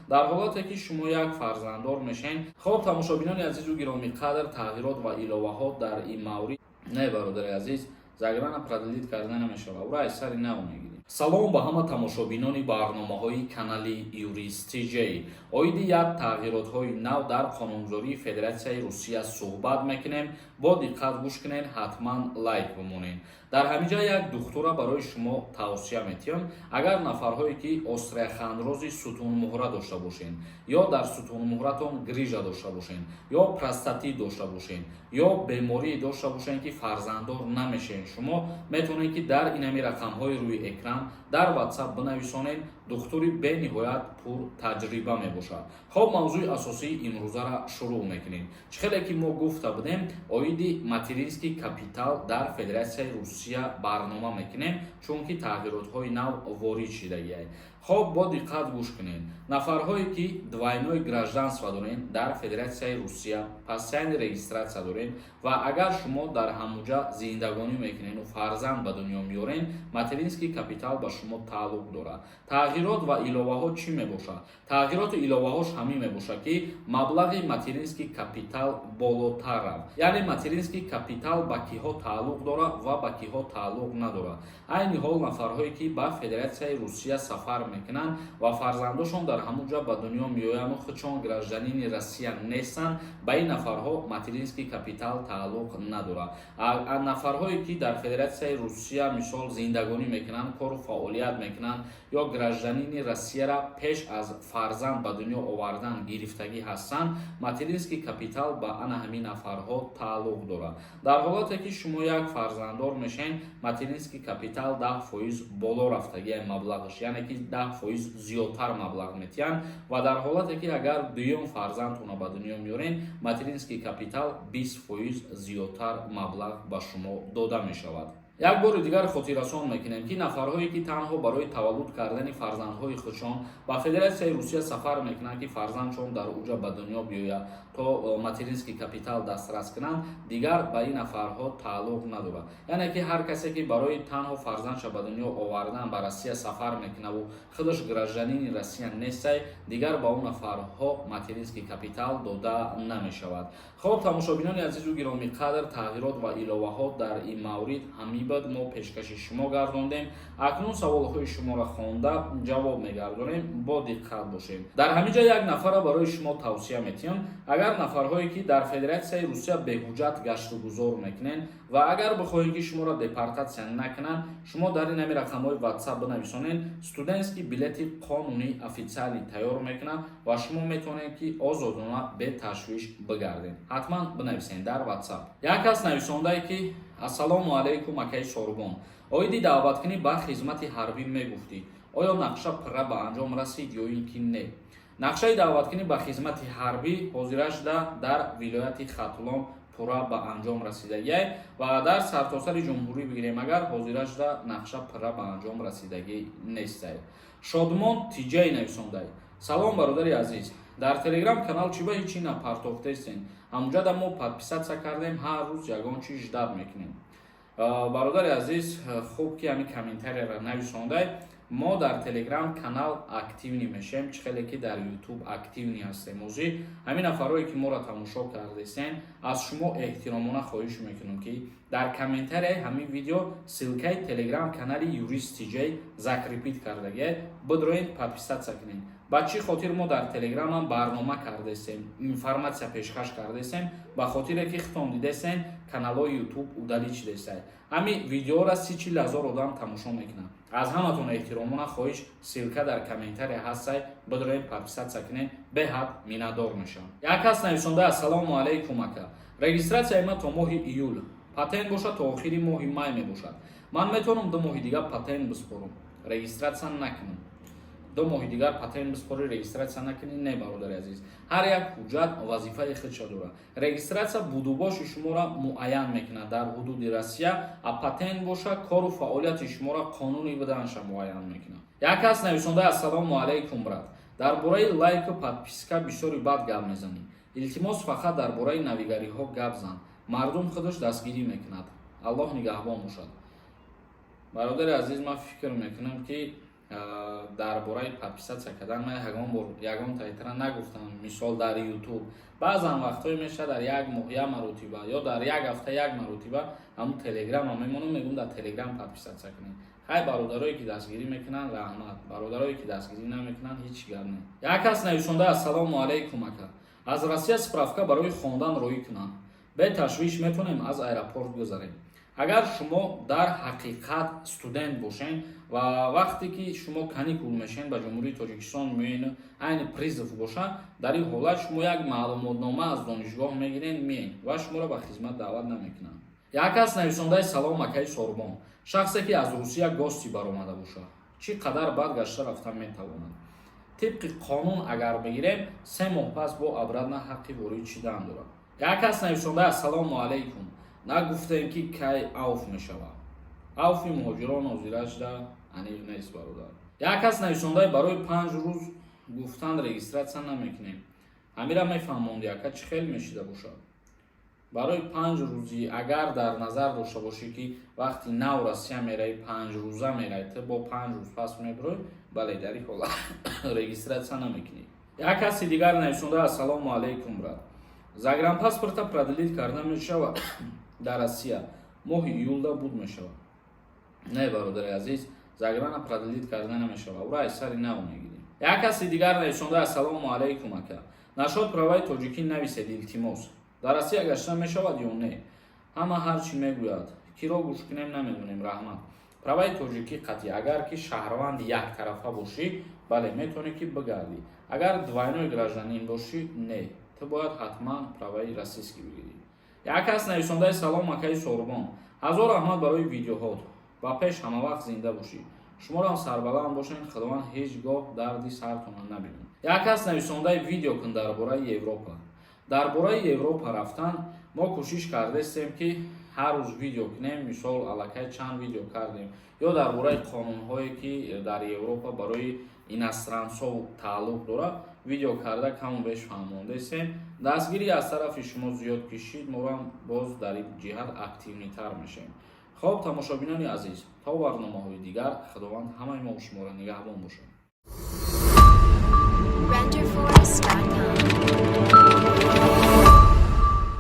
Дар ҳолате ки шумо як фарзанддор мешавед. Хоб, тамошобинони азизу гиромиқадр, тағйирот ва иловаҳо дар ин маврид. Не, бародари азиз, заграна продлить карда намешавад, ура аз сари нав мегирем. Салом ба ҳама тамошобинони барномаҳои канали Юрист ТЖ. Оиди як тағйиротҳои нав дар қонунгузории Федератсияи Русия суҳбат мекунем. Бо диққат гӯш кунед, ҳатман лайк бимонед. Дар ҳамин ҷа як духтура барои шумо тавсия метиҳам. Агар нафарҳое ки остеохондрози сутунмуҳра дошта бошед ё дар сутунмуҳратон грижа дошта бошед ё простатит дошта бошед ё беморие дошта бошед, ки фарзанддор намешавед, шумо метавонед, ки дар инами рақамҳои рӯи экран дар WhatsApp бинависонед. Духтури бениҳоят пур таҷриба мебошад. Хоб, мавзӯи асосии имрӯзара шурӯъ мекунем. Чӣ хеле ки мо гуфта будем, оиди материнский капитал дар Федератсияи Русия барнома мекунем, чунки тағйиротҳои нав ворид шидагиай. Хоб, бо диққат гӯш кунед. Нафарҳое ки двойное гражданство доред, дар Федератсияи Русия постоянный регистрация доред ва агар шумо дар ҳамуҷа зиндагонӣ мекунеду фарзанд ба дунё меоред, материнский капитал ба шумо тааллуқ дорад. Тағйирот ва иловаҳо чӣ мебошад? Тағйироту иловаҳош ҳамин мебошад, ки маблағи материнский капитал болотар рафт. Яъне материнский капитал ба киҳо тааллуқ дорад ва ба киҳо тааллуқ надорад? Айни ҳол нафарҳое ки ба Федератсияи Русия сафар мекунанд ва фарзандошон дар ҳамун ҷо ба дунё меоянду худшон гражданини Россия нестанд, ба ин нафарҳо материнский капитал тааллуқ надорад. Нафарҳое ки дар Федератсияи Русия, мисол, зиндагонӣ мекунанд, кору фаъолият мекунанд ё гражданини Россияра пеш аз фарзанд ба дунё овардан гирифтагӣ ҳастанд, материнский капитал ба ана ҳамин нафарҳо тааллуқ дорад. Дар ҳолате ки шумо як фарзанддор мешавед, материнский капитал 10% боло рафтагиа маблағаш, яъне ки 10% зиёдтар маблағ метиҳанд. Ва дар ҳолате ки агар дуюм фарзандтонро ба дунё меоред, материнский капитал 20% зиёдтар маблағ ба шумо дода мешавад. Як бори дигар хотиррасон мекунем, ки нафарҳое ки танҳо барои таваллуд кардани фарзандҳои худшон ба Федератсияи Русия сафар мекунанд, ки фарзандшон дар уҷа ба дунё биёяд, то материнский капитал дастрас кунанд, дигар ба ин нафарҳо тааллуқ надорад. Яъне ки ҳар касе ки барои танҳо фарзандша ба дунё овардан ба Россия сафар мекунаву худаш гражданини Россия нестай, дигар ба он нафарҳо материнский капитал дода намешавад. Хоб, тамошобинони азизу гиромиқадр, тағйирот ва иловаҳо дар ин маврид ҳамин буд, мо пешкаши шумо гардондем. Акнун саволҳои шуморо хонда ҷавоб мегардонем, бо диққат бошед. Дар ҳамин ҷо як нафарро барои шумо тавсия метиҳам. Агар нафарҳое ки дар Федератсияи Русия беҳуҷҷат гаштугузор мекунед ва агар бихоҳед, ки шуморо депортатсия накунанд, шумо дар ин ҳами рақамҳои WhatsApp бинависонед. Студентский билети қонунӣ, официалӣ тайёр мекунад ва шумо метавонед, ки озодона, беташвиш бигардед. Ҳатман бинависед дар WhatsApp. Як кас нависондае, ки: «Ассалому алайкум, акаи Сорубон, оиди даъваткунӣ ба хизмати ҳарбӣ мегуфтӣ, оё нақша пурра ба анҷом расид ё ин ки не?» Нақшаи даъваткунӣ ба хизмати ҳарбӣ ҳозира шуда дар вилояти Хатлон пурра ба анҷом расидагиай ва дар сартосари ҷумҳурӣ бигирем агар, ҳозира шуда нақша пурра ба анҷом расидагӣ нестай. Шодмон Тиҷай нависондай: «Салом, бародари азиз, дар Телеграм канал чӣ ба ҳечи напартохтестен? Ҳамуҷада мо подписаться кардем, ҳар рӯз ягон чиз ждать мекунем». Бародари азиз, хуб ки ҳамин комментарияро нависондай. Мо дар Телеграм канал активный мешавем, чӣ хеле ки дар Ютуб активный ҳастем. Озӣ ҳамин нафарое ки моро тамошо кардесен, аз шумо эҳтиромона хоҳиш мекунем, ки дар комментарияи ҳамин видео ссылкаи Телеграм канали Юрист Тиҷай закрепить кардагия, бидроен, подписаться кунед. Ба чӣ хотир мо дар Телеграмам барнома кардесем, информатсия пешкаш кардесем? Ба хотире ки хитон дидесен, каналҳои Ютуб удалить шидесай. Ҳамин видеоро 30-40 ҳазор одам тамошо мекунанд. Аз ҳаматон эҳтиромона хоҳиш, ссылка дар комментария ҳастай, бидроен, подписаться кунед, беҳад миннатдор мешавам. Як кас нависонда: «Ассалому алайкум, ака, регистратсияи ман то моҳи июл, патент бошад, то охири моҳи май мебошад. Ман метавонам 2 моҳи дигар патент биспорам, регистратсия накунам?» 2 моҳи дигар патент биспорӣ, регистратсия накунӣ? Не, бародари азиз, ҳар як ҳуҷҷат вазифаи худша дорад. Регистратсия будубоши шуморо муайян мекунад дар ҳудуди Россия, а патент боша, кору фаъолияти шуморо қонунӣ буданша муайян мекунад. Як кас нависонда: «Ассалому алайкум, брат, дар бораи лайку подписка бисёри бад гап мезанӣ. Илтимос, фақат дар бораи навигариҳо гап зан, мардум худаш дастгирӣ мекунад. Аллоҳ нигаҳбон бошад». Бародари азиз, ман фикр мекунам, ки Дар бораи подписаться кардан ман ягон бор ягон тайтра нагуфтам. Мисол, дар Ютуб баъзан вақтҳое мешавад, дар як моҳ як маротиба ё дар як ҳафта як маротиба ҳамун Телеграма мемонам, мегӯм, дар Телеграм подписаться кунед. Хай, бародарое ки дастгирӣ мекунанд, раҳмат, бародарое ки дастгирӣ намекунанд, ҳеҷ гап не. Як кас нависонда: «Ассалому алайкум, ака, аз Россия справка барои хондан роӣ кунанд, беташвиш метавонем аз аэропорт гузарем?» Агар шумо дар ҳақиқат студент бошед ва вақте ки шумо каникул мешен, ба Ҷумҳурии Тоҷикистон меоен, айни призыв бошад, дар ин ҳолат шумо як маълумотнома аз донишгоҳ мегирен, меен ва шуморо ба хизмат даъват намекунанд. Як кас нависондаи: «Салом, акаи Сорбон, шахсе ки аз Русия гости баромада бошад, чӣ қадар баъд гашта рафта метавонад?» Тибқи қонун агар бигирем, 3 моҳ пас бо обратно ҳаққи ворид шидан дорад. Як кас нависондаи: «Ассалому алайкум, нагуфтем ки кай авф мешавад?» Авфи муҳоҷирон ҳозирашда аниқ нест, бародар. Як кас нависондаи: «Барои 5 рӯз гуфтан регистрация намекунем, ҳамира мефаҳмонди, ака, чӣ хел мешида бошад?» Барои 5 рӯзӣ агар дар назар дошта бошӣ, ки вақти нав Россия мераи, 5 рӯза мераи, ту бо 5 рӯз пас мебирои, бале, дар ин ҳолат регистрация намекунӣ. Як каси дигар нависонда: «Ассалому алайкум, брат, загранпаспорта продлить карда мешавад дар Россия, моҳи июлда буд мешавад?» Не, бародари азиз, заграна продлить карда намешавад, ура аз сари нав мегирем. Як каси дигар нависонда: «Ассалому алайкум, ака, насчёт праваи тоҷикӣ нависед, илтимос, дар Россия гашта мешавад ё не? Ҳама ҳар чӣ мегӯяд, киро гӯш кунем, намедонем, раҳмат». Праваи тоҷикӣ қатъӣ, агар ки шаҳрванди яктарафа бошӣ, бале, метавонӣ ки бигардӣ. Агар двойной гражданин бошӣ, не, ту бояд ҳатман праваи российский бигирӣ. Як кас нависондаи: «Салом, акаи Сорбон, ҳазор раҳмат барои видеоҳот, ба пеш, ҳамавақт зинда бошӣ, шуморо сарбаланд бошед, Худованд ҳеҷ гоҳ дарди сартона набинад». Як кас нависондаи: «Видео кун дар бораи Европа». Дар бораи Европа рафтан мо кӯшиш кардастем, ки ҳар рӯз видео кунем. Мисол, аллакай чанд видео кардем ё дар бораи қонунҳое, ки дар Европа барои иностранцов тааллуқ дорад, видео карда, каму беш фаҳмондастем. Дастгирӣ аз тарафи шумо зиёд кишид, морам боз дар ин ҷиҳат активныйтар мешавем. Хоб, тамошобинони азиз, то барномаҳои дигар Худованд ҳамаи мо шуморо нигаҳбон бошад. Renderforest.com.